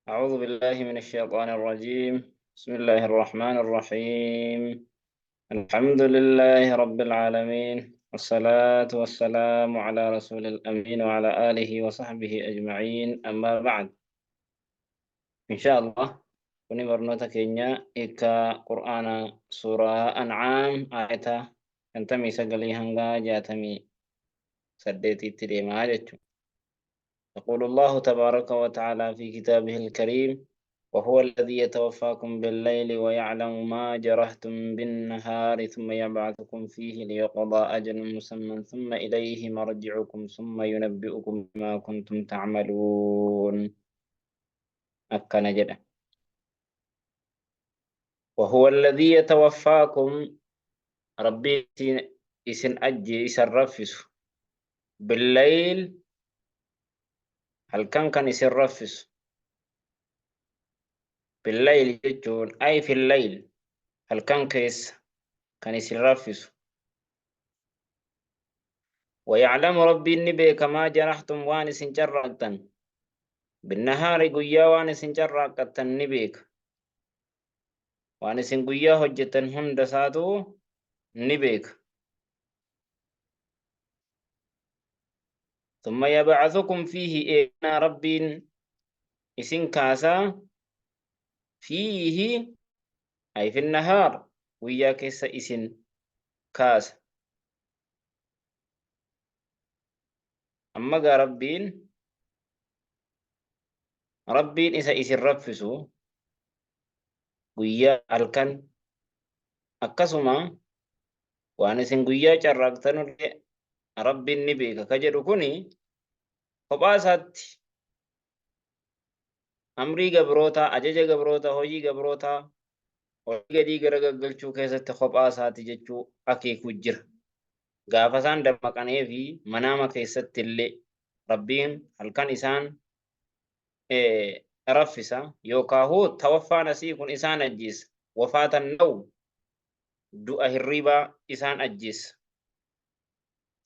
أعوذ بالله من الشيطان الرجيم. بسم الله الرحمن الرحيم. الحمد لله رب العالمين، والصلاة والسلام على رسول الأمين وعلى آله وصحبه أجمعين، أما بعد. إن شاء الله kuni barnoota keenya hiika Qur'aana suuraa An'aam aayata 59 hanga 68tti deemaa jechuudha. يقول الله تبارك وتعالى في كتابه الكريم: وهو الذي يتوفاكم بالليل ويعلم ما جرحتم بالنهار ثم يبعثكم فيه ليقضى أجل مسمى ثم إليه مرجعكم ثم ينبئكم بما كنتم تعملون. أكن جدا. وهو الذي يتوفاكم، ربي إسن أجي إسن رفس، بالليل halkan kan isin raffisu. بالليل jechuun أي في الليل, halkan keessa kan isin raffisu. ويعلم, rabbiin ni beeka, ما جرحتم, waan isin carraaqtan, بالنهار, guyyaa waan isin carraaqqattan ni beeka. Waan isin guyyaa hojjetan hunda isaatu ni beeka. ثم يبعثكم فيه, eeganaa rabbiin isin kaasaa, فيه أي في النهار, guyyaa keessa isin kaasa. Amma gaa rabbiin isa isin raffisu guyyaa halkan, akkasuma waan isin guyyaa carraaqtanullee rabbiin ni beeka ka jedhu kuni kophaa isaatti amrii gabrootaa, ajaja gabrootaa, hojii gabrootaa olii gadii gara gaggalchuu keessatti kophaa isaati jechuu akeekuu jira. Gaafa isaan dammaqanee fi manaama keessatti illee rabbiin halkan isaan raffisa yookaan tawaffaan asii kun isaan ajjeesa. وفاة النوم, du'a hirribaa isaan ajjeesa.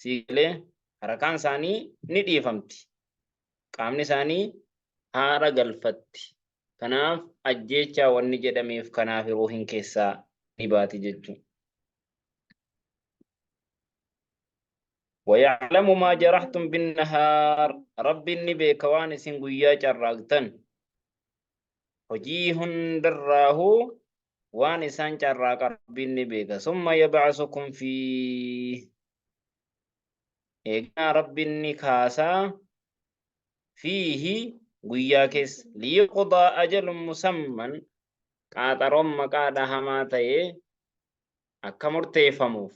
Siigalee harakaan isaanii ni dhiifamti. Qaamni isaanii haara galfatti. Kanaaf ajjeechaa wanni jedhameef kanaaf ruuhin keessaa ni baati jechuudha. ويعلم ما جرحتم بالنهار, rabbiin ni beeka waan isin guyyaa carraaqtan. Hojii hundarraahuu waan isaan carraaqa rabbiin ni beeka. ثم يبعثكم فيه, eeganaa rabbiin ni kaasaa, فيه, guyyaa keessa, ليقضى أجل مسمى, qaaxaroon maqaa dhahamaa ta'ee akka murteeffamuuf.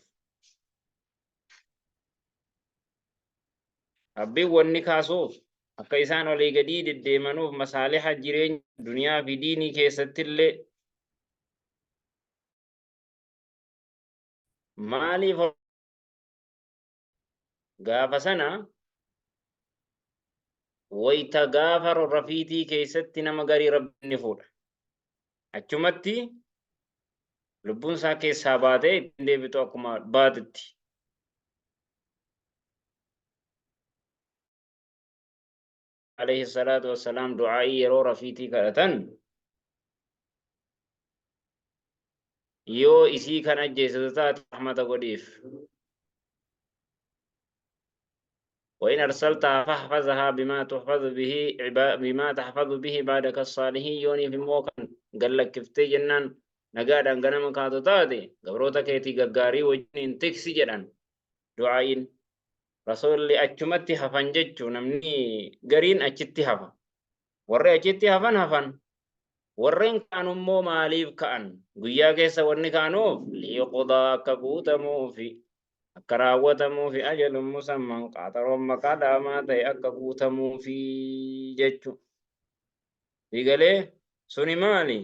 Rabbiin wanni kaasuuf akka isaan olii gadii deddeemanuuf, masaaliha jireenya duniyaa fi diinii keessattillee. Maaliif gaafa sana wayta gaafa rafiitii keessatti nama garii rabbiin ni fuudha. Achumatti lubbuun isaa keessaa baatee ittiin deebitu akkuma baatetti. عليه الصلاة والسلام du'aa'ii yeroo rafiitii kadhatan yoo isii kan ajjeesitu taate rahmata godhiif. وإن أرسلتها فاحفظها بما تحفظ به بما تحفظ به عبادك الصالحين, yooniif immoo kan gallakkiftee jennaan nagaadhaan ganama kaatu taate gabroota keetii gaggaarii wajjin tiksi jedhan du'aa'iin. Rasuulli achumatti hafan jechuu, namni gariin achitti hafa. Warri achitti hafan hafan. Warreen kaan immoo maaliif ka'an? Guyyaa keessa wanni ka'anuuf ليقضى, akka guutamuufi, akka raawwatamuufi, أجل مسمى, qaaxaroon maqaa dhaamaa ta'e akka guutamuufi jechu. Siigalee suni maali?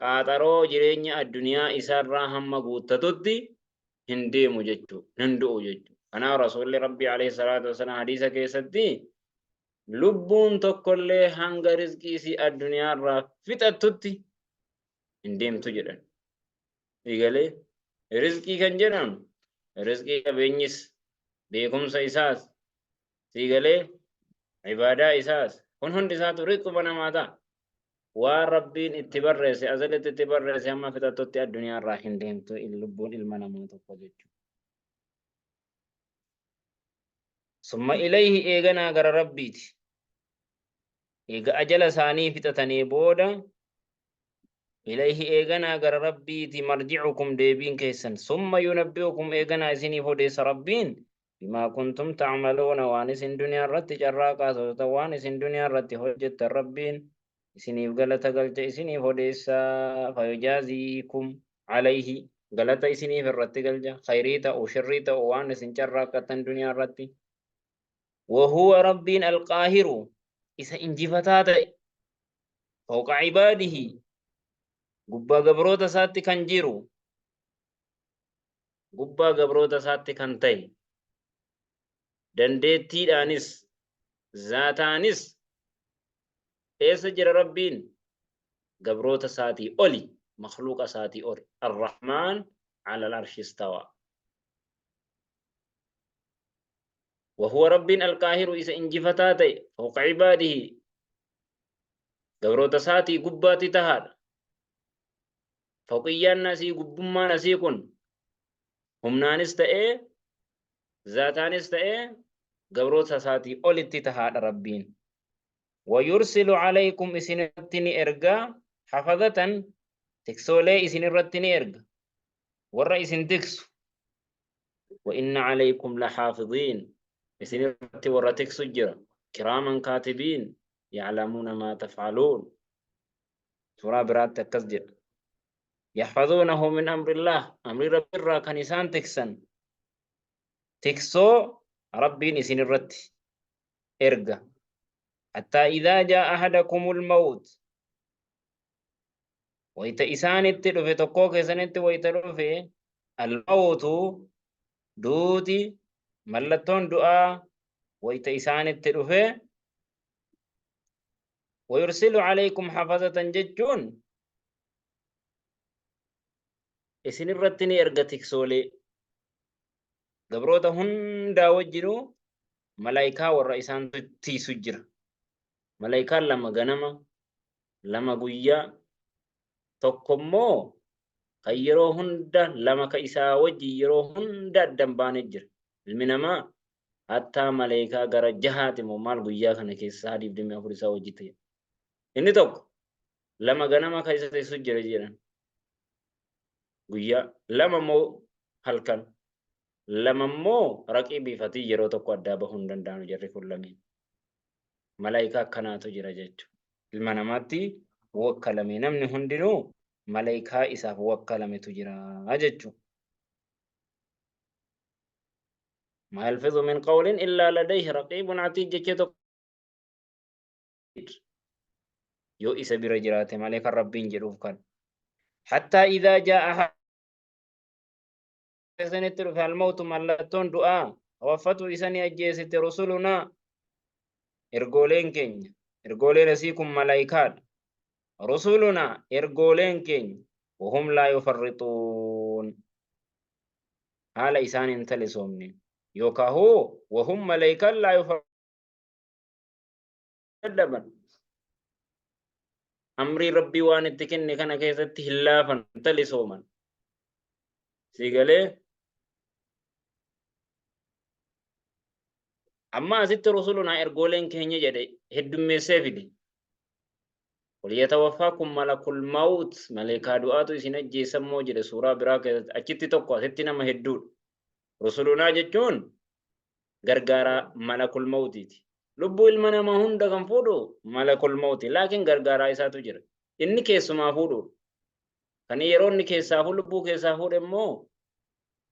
Qaaxaroo jireenya addunyaa isaarraa hamma guuttatutti hin deemu jechuu, hin du'u jechuu. Kanaaf rasuulli rabbii عليه الصلاة والسلام hadiisa keessatti lubbuun tokkollee hanga rizqii isii addunyaarraa fixattutti hin deemtu jedhan. Siigalee rizqii kan jedhamu rizqii qabeenyis beekumsa isaas siigalee. Ibaadaa isaas kun hundi isaatu rizquma namaa ta'a. Waan Rabbiin itti barreesse azalitti itti barreesse hamma fixattutti addunyaa irraa hin deemtu lubbuun ilma namaa tokko jechuudha. Summa ilayhi eeganaa gara Rabbiiti. Eega ajala isaanii fixatanii booda ilayhi eeganaa gara Rabbiiti marji'ukum deebiin keessan. Summa yunabbi'ukum eeganaa isiniif odeessa Rabbiin bimaa kuntum ta'maluuna waan isin duniyaa irratti carraaqaa turtan waan isin duniyaa irratti hojjettan Rabbiin isiniif galata galcha isiniif odeessa fayujaaziikum alayhi galata isiniif irratti galcha khayrii ta'u sharrii ta'u waan isin carraaqqattan duniyaa irratti wahuwa Rabbiin alqaahiru isa injifataa ta'e fawqa ibaadihi gubbaa gabroota isaatti kan jiru gubbaa gabroota isaatti kan ta'e dandeettiidhaanis zaataanis eessa jira Rabbiin gabroota isaatii oli makhluuqa isaatii oli arrahmaan ala al-arshi istawa wahuwa Rabbiin alqaahiru isa injifataa ta'e fawqa ibaadihi gabroota isaatii gubbaatti tahaadha. Fawqiyyaan asii gubbummaan asii kun humnaanis ta'ee zaataanis ta'ee gabroota isaatii olitti tahaadha Rabbiin. Wayursilu alaykum isinirratti ni erga hafazatan tiksoolee isinirratti ni erga warra isin tiksu. Wa inna alaykum lahaafiziin isinirratti warra tiksu jira kiraaman kaatibiin ya'lamuuna maa taf'aluun. Suuraa biraatti akkas jedha. Yahfazuunahu min amrillah amrii Rabbiirraa kan isaan tiksan tiksoo Rabbiin isin irratti erga. Hattaa idhaa jaa ahadakumul mawut wayita isaanitti dhufe tokkoo keessanitti wayita dhufe almawutu duuti mallattoon du'aa wayita isaanitti dhufe wayursilu alaykum hafazatan jechuun isin irratti ni erga tiksoolee gabroota hundaa wajjinuu malaayikaa warra isaan tiisu jira. Malaayikaan lama ganama, lama guyyaa, tokko immoo kan yeroo hunda lama ka isaa wajjin yeroo hunda adda hin baane jira. Ilmi namaa hattaa maleekaa gara jahaati moo maal guyyaa kana keessa sa'a 24 isaa wajji ta'e. Inni tokko lama ganama ka isa teessu jira jedhan. Guyyaa lama immoo halkan lama immoo raqiibii fatii yeroo tokko addaa bahuu hin danda'anu jarri kun lameen. Malaayikaa akkanaatu jira jechuudha. Ilma namaatti wakkalame namni hundinuu malaayikaa isaaf wakkalametu jira jechuudha. ما يلفظ من قول إلا لديه رقيب عتيد jechee tokko yoo isa bira jiraate malee kan Rabbiin jedhuuf kan. Hattaa idhaa jaa'a isanitti dhufe almawtu mallattoon du'aa tawaffatu isa ni ajjeesite rusulunaa ergooleen keenya ergooleen asii kun malaayikaadha rusulunaa ergooleen keenya wahum laa yufarrixuun haala isaan hin talisoomne yookaa hoo wahum malaayikaan laa yufarrixuun dadhaban amrii Rabbii waan itti kenne kana keessatti hin laafan hin talisooman sii galee amma asitti rusulunaa ergooleen keenya jedhe heddummeessee fide qul yatawaffaakum malakul mawut maleekaa du'aatu isin ajjeesammoo jedhe suuraa biraa keessatti achitti tokko asitti nama hedduudha rusulunaa jechuun gargaaraa malakul mawtiiti. Lubbuu ilma namaa hunda kan fuudhu malakul mawti. Laakiin gargaaraa isaatu jira. Inni keessumaa fuudhuudha. Kan yeroo inni keessaa fuudhu lubbuu keessaa fuudhe immoo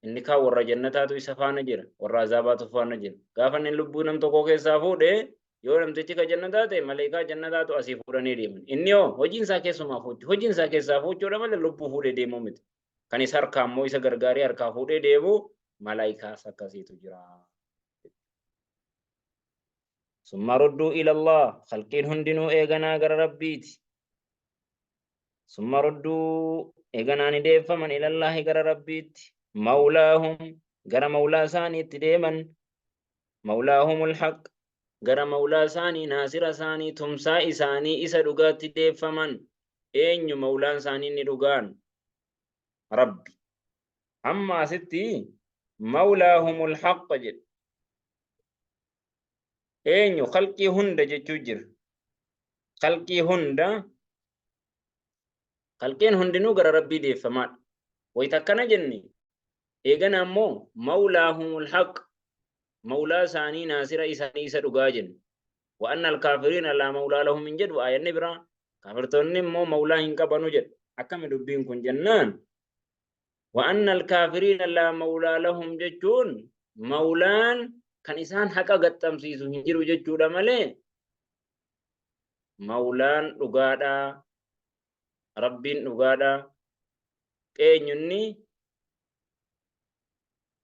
inni kaan warra jannataatu isa faana jira. Warra azaabaatu faana jira. Gaafa inni lubbuu nam tokkoo keessaa fuudhe yoo namtichi ka jannataa ta'e maleekaa jannataatu asii fuudhanii deeman. Inni hoo hojiin isaa keessumaa fuuchu. Hojiin isaa keessaa fuuchuudha malee lubbuu fuudhee deemuu miti. Kan isa harkaa immoo isa gargaaree harkaa fuudhee deemu malaayikaas akkasiitu jira. Summa rudduu ilallah khalqiin hundinuu eeganaa gara Rabbiiti. Summa rudduu eeganaa ni deeffaman ilallaahi gara Rabbiitti. Mawlaahum gara mawlaa isaaniitti deeman. Mawlaahumul haq Gara mawlaa isaanii, naasira isaanii, tumsaa isaanii isa dhugaatti deeffaman. Eenyu mawlaan isaanii inni dhugaan? Rabbi. Amma asitti mawlaahumul haqq jedhe. Eenyu? Khalqii hunda jechuu jira. Khalqii hunda, khalqiin hundinuu gara Rabbii deeffamaadha. Wayita akkana jenne, eegana ammoo mawlaahumul haqq, mawlaa isaanii, naasira isaanii isa dhugaa jenna. Wa anna alkaafiriina laa mawlaa lahum hin jedhu aayanni biraa? Kaafirtoonni immoo mawlaa hin qabanu jedha. Akkami dubbiin kun jennaan, wa anna alkaafiriina laa mawlaa lahum jechuun mawlaan kan isaan haqa gaxxamsiisu hin jiru jechuudha malee, mawlaan dhugaadha, Rabbiin dhugaadha. Eenyunni?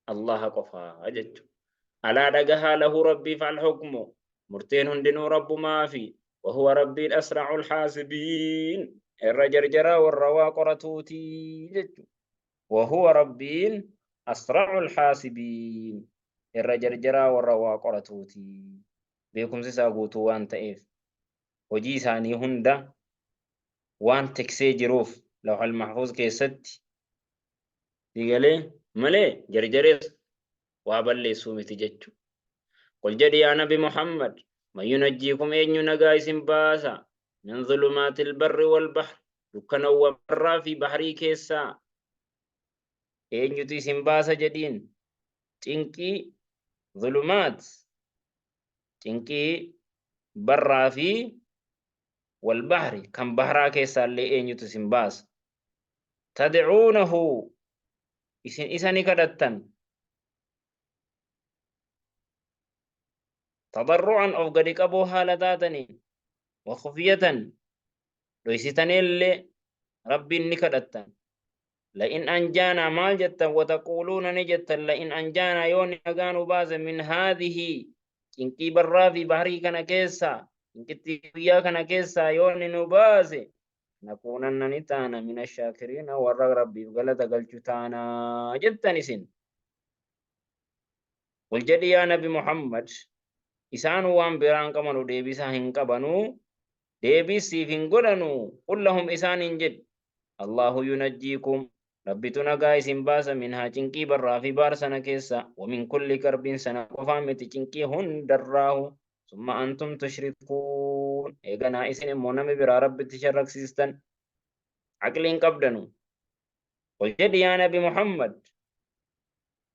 Allaha qofaa jechu. Alaa, dhagahaa, lahu, Rabbiif, alhukmu, murteen hundinuu Rabbumaafi, wahuwa, Rabbiin, asra'ul haasibiin, irra jarjaraa warra waa qoratuuti jechu. Wahuwa, Rabbiin, asra'ul haasibiin, irra jarjaraa warra waa qoratuuti. Beekumsi isaa guutuu waan ta'eef, hojii isaanii hunda waan tiksee jiruuf lawhal mahfuuz keessatti sigalee malee, jarjarees waa balleessuu miti jechu. Qul, jedhi yaa Nabi Muhammad, man yunajjiikum, eenyu nagaa isin baasa, min zulumaatil barri wal bahr, dukkanawwan barraa fi bahrii keessaa eenyutu isin baasa jedhiin. Cinqii zulumaat, cinqii barraa fi wal bahri, kan bahraa keessaallee eenyutu isin baasa? Tad'uunahu, isin isa ni kadhattan, tadarru'an, of gadi qaboo haala taataniin, wa khufyatan, dhoysitaniillee Rabbiin ni kadhattan. La'in anjaanaa, maal jettan? Wataquuluuna, ni jettan, la'in anjaanaa, yoo ni nagaa nu baase, min haadhihi, cinqii barraa fi bahrii kana keessaa, cinqittii guyyaa kana keessaa yoo ni nu baase, nakuunanna, ni taana, min ashaakiriina, warra Rabbiif galata galchu taana jettan isin. Qul, jedhi yaa Nabi Muhammad, isaan waan biraan qabanu, deebisaa hin qabanu, deebiis siif hin godhanu. Qul lahum, isaaniin jedhi, Allahu yunajjiikum, Rabbitu nagaa isin baasa, minhaa, cinqii barraa fi baar sana keessa, wa min kulli karbiin, sana qofaa miti, cinqii hundarraahu. Summa antum tushrikuun, eeganaa isin immoo nami biraa Rabbitti sharraksiistan, aqlii hin qabdanu. Qul, jedhi yaa Nabi Muhammad,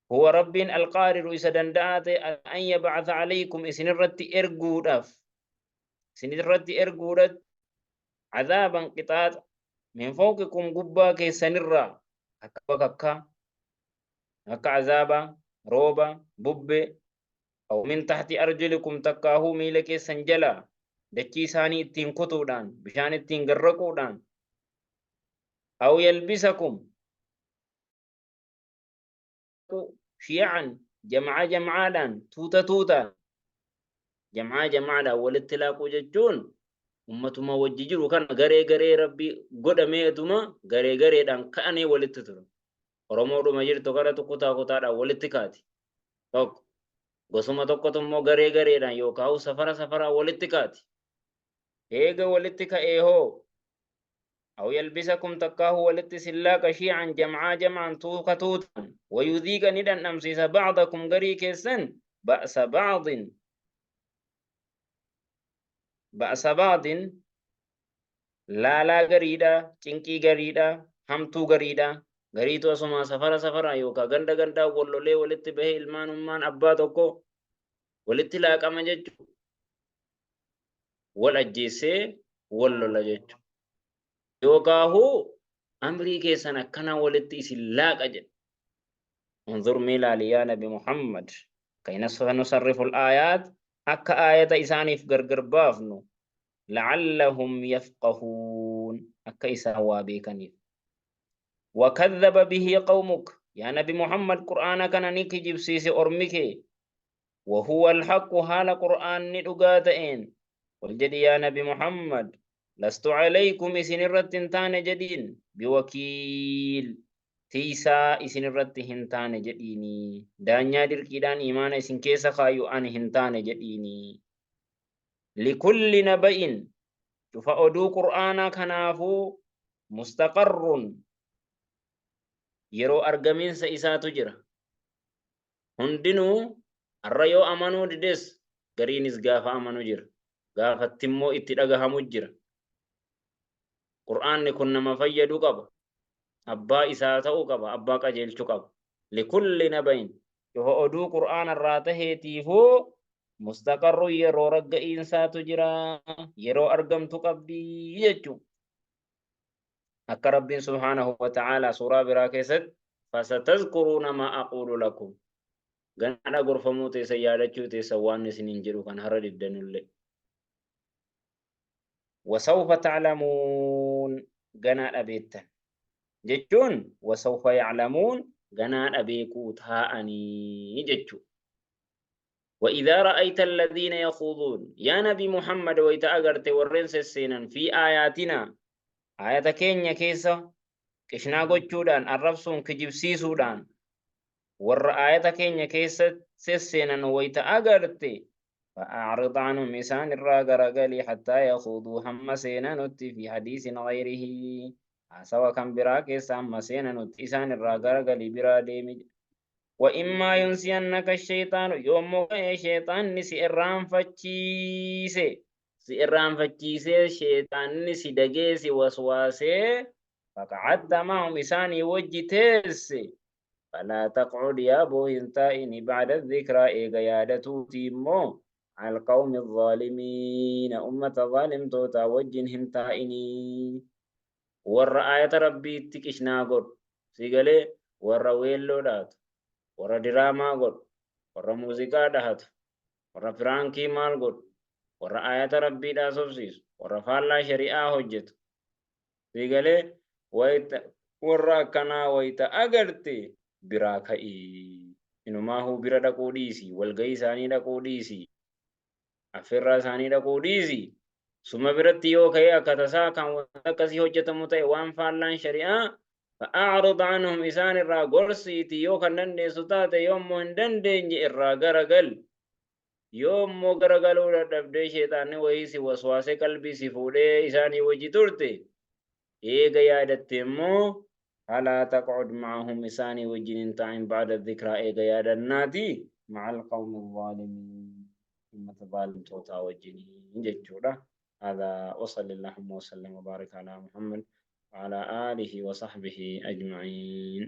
huwa, Rabbiin, alqaadiru, isa danda'aa ta'e, an yab'atha alaykum, isinirratti erguudhaaf, isinirratti erguudhat, cadaaban, qixaaxa, min fawqikum, gubbaa keessanirraa, akka bakakkaa, akka azaabaa, rooba, bubbee, aw min tahti arjulikum, takkaahuu miila keessan jalaa dachii isaanii ittiin kutuudhaan, bishaan ittiin garraquudhaan, aw yalbisakum shiya'an, jam'aa jam'aadhaan, tuuta tuutaan, jam'aa jam'aadhaan walitti laaquu jechuun ummatuma wajji jiru kana garee garee Rabbi godhameetuma garee gareedhaan ka'anii walitti turan. Oromoodhuma jirtu kanatu kutaa kutaadhaan walitti kaati. Tokko gosuma tokkotu immoo garee gareedhaan yookaan safara safaraan walitti kaati. Eega walitti ka'ee hoo, aw yalbisakum, takkaahu walitti isin laaqa, shiican, jam'aa jam'aan, tuuka tuutaan, wayudhiiqa, ni dhandhamsiisa, ba'dakum, garii keessan, ba'sa ba'din, ba'sa ba'din, laalaa gariidha, cinqii gariidha, hamtuu gariidha. Gariitu asumaa safara safaraan yookaan ganda gandaan wal lolee walitti bahee, ilmaanummaan abbaa tokko walitti laaqama jechuudha. Wal ajjeessee wal lola jechuudha. Yookaahuu amrii keessan akkana walitti isin laaqa jedha. Unzur, mee ilaali yaa Nabi Muhammad, kayfa nusarrifu al-aayaat, akka aayata isaaniif gargar baafnu, la'allahum yafqahuun, akka isaan waa beekaniif. Wakadhaba bihi qawmuk, yaa Nabi Muhammad, Qur'aana kana ni kijibsiise ormi kee, wahuwa alhaqqu, haala Qur'aanni dhugaa ta'een. Qul, jedhi yaa Nabi Muhammad, lastu alaykum, isin irratti hin taane jedhiin, biwakiil, tiisaa isin irratti hin taane jedhiini, daanyaa dirqiidhaan iimaana isin keessa kaayu ani hin taane jedhiini. Likulli naba'in cufa oduu Qur'aanaa kanaafuu mustaqarrun yeroo argamiinsa isaatu jira. Hundinuu har'a yoo amanuu dides gariinis gaafa amanu jira. Gaafattimmoo itti dhagahamu jira. Qur'aanni kun nama fayyadu qaba. Abbaa isaa ta'uu qaba. Abbaa qajeelchu qaba. Likulli naba'in cufa oduu Qur'aana irraa taheetiifuu mustaqarru yeroo ragga'iinsaatu jira. Yeroo argamtu qabdi jechuu. Akka Rabbiin subhaanahu wa ta'aalaa suuraa biraa keessatti fasatazkuruuna maa aquulu lakum. Ganaadha gorfamuu teessan yaadachuu teessan waan isiniin jedhu kan har'a diddanullee. Wasawfa ta'lamuun ganaadha beektan. Jechuun wasawfa ya'lamuun ganaadha beekuu taa'anii jechuudha. وإذا رأيت الذين يخوضون يا نبي محمد ويتا أغرت ورين سسينا في آياتنا آية كينيا كيسا قشنا gochuudhaan arrabsuun kijibsiisuudhaan warra aayata keenya keessa sesseenan wayta agarte فأعرض عنهم إسان irraa garagali حتى يخوضوا hamma seenanutti في حديث غيره haasawa kan biraa keessa hamma seenanutti isaan irraa garagali biraa deemi. وإما ينسينك الشيطان yoommoo ka'ee sheexaanni si irraanfachiise si irraanfachiisee sheexaanni si dagee si waswaasee فقعدت معهم isaanii wajji teesse فلا تقعد yaa boo hin taa'ini بعد الذكرى eega yaadatuuti immoo مع القوم الظالمين ummata zaalimtootaa wajjin hin taa'inii. Warra aayata Rabbiitti qishnaa godhu si galee, warra weelloo dhahatu, warra diraamaa godhu, warra muuziqaa dhahatu, warra piraankii maal godhu, warra aayata Rabbii dhaasofsiisu, warra faallaa shari'aa hojjetu si galee, wayta warra akkanaa wayta agarte biraa ka'ii, inumaahuu bira dhaquu dhiisi, walgahii isaanii dhaquu dhiisi, affeerraa isaanii dhaquu dhiisi. Suma biratti yoo ka'ee akka tasaa kan wanta akkasii hojjetamu ta'e waan faallaan shari'aa fa'aarid anhum isaan irraa gorsiiti yoo kan dandeessu taate. Yoo immoo hin dandeenye irraa garagal. Yoo immoo garagaluu dadhabdee sheexaanni wayii si waswaasee qalbii si fuudhee isaanii wajji turte, eega yaadatte immoo فلا تقعد معهم isaanii wajjin hin taa'in بعد الذكرى eega yaadannaati مع القوم الظالمين ummata zaalimtootaa wajjiniin jechuudha. هذا وصل اللهم وسلم وبارك على محمد وعلى آله وصحبه أجمعين.